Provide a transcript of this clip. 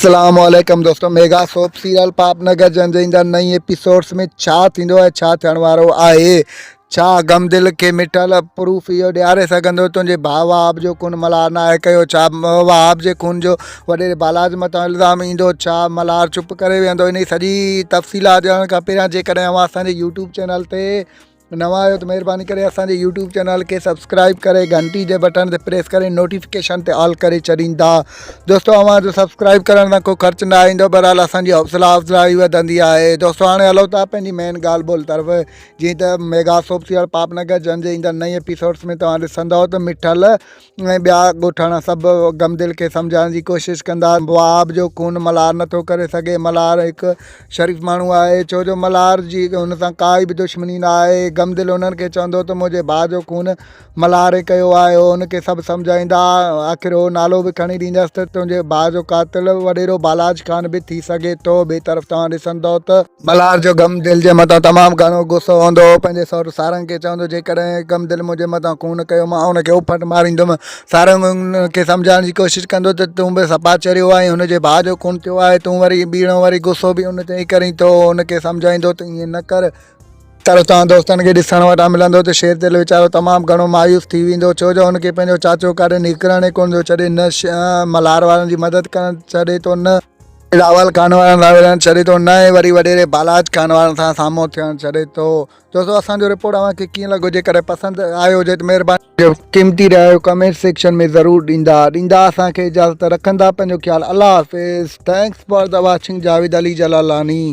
اسلام عليڪم دوستو ميگا سوپ سيريل پاپ نگر جن جي ايندڙ نئين ايپيسوڊس ۾ ڇا ٿيندو ۽ ڇا ٿيڻ وارو آهي ڇا غم دل کي مٺل پروف اهو ڏياري سگهندو تنهنجي ڀاء وهاب جو خون ملهار ناهي ڪيو ڇا وهاب جي خون جو وڏيري بالاچ مٿان الزام ايندو ڇا ملهار چپ ڪري ويهندو انهي سڄي تفصيلات ڄاڻڻ کان پهريان جيڪڏهن اوهان اسان جي يوٽيوب چينل تي نوان آهيو ته مهرباني ڪري اسان جي يوٽيوب چينل کي سبسڪرائب ڪري گهنٽي جي بٽڻ تي پريس ڪري نوٽيفڪيشن تي آل ڪري ڇڏيندا دوستو اوهان جو سبسڪرائب ڪرڻ سان ڪو خرچ نه ايندو بهرحال اسان جي حوصلا افزائي وڌندي آهي دوستو هاڻي هلو ٿا پنهنجي مين ڳالهه ٻولهه طرف جيئن ته ميگا سوپ سيئر پاپ نگر جن جي ايندڙ نئين ايپيسوڊس ۾ توهان ڏسندو ته مٺل ۽ ٻيا ڳوٺاڻا سڀ غمدل کي سمجهائڻ جي ڪوشش ڪندا. وهاب جو خون ملهار نٿو ڪري سگهي. ملهار هڪ شريف ماڻهو آهي، ڇو جو ملهار جي هن سان ڪائي به دشمني نه آهي. غمدل انهن کي چوندو ته منهنجي ڀاء جو خون ملهار ئي ڪيو آهي. هو هن کي سڀ سمجهائيندا. آخر هو نالو به کڻي ڏيندس ته تنهنجي ڀاء جو قاتل وڏيرو بالاچ خان به ٿي سگهي ٿو. ٻئي طرف توهان ڏسندؤ ته. ملهار جو غم دل جي مٿان تمام گهڻو غصو هوندو هو. پنهنجي سئوٽ سارنگ کي چوندو، جيڪڏهن غم دل منهنجي مٿان خون ڪيو، مان ان کي اڦٽ ماريندم. سارنگ ان کي سمجهائڻ جي ڪوشش ڪندو ته تون به صفا چريو آهين، هن جي ڀاء جو خون ٿيو آهي، تون وري ٻيڻو وري غصو به ان تي ئي ڪرين ٿو. هو ان کي سمجهائيندو ته ائين نه ڪر. طرف توهان دوستن کي ڏسڻ وٽان ملندو ته شير دل ويچارو تمام گهڻو مايوس ٿي ويندو، ڇو جو هن کي پنهنجو چاچو ڪاڏي نڪرڻ ئي ڪونه ٿو ڇڏي، نه ملهار وارن جي مدد ڪرڻ ڇڏي ٿو، نه. راول خان وارن سان وڙهڻ ڇڏي ٿو نه ئي وري وڏيري بالاچ خان وارن سان سامهون ٿيڻ ڇڏي ٿو. دوستو اسان جو رپورٽ اوهان کي ڪيئن لڳو جيڪڏهن پسند آيو هجي ته مهرباني قيمتي راء ڪمينٽ سيڪشن ۾ ضرور ڏيندا ڏيندا اسان کي اجازت رکندا پنهنجو خيال الله حافظ thanks for the watching Javed Ali Jalalani.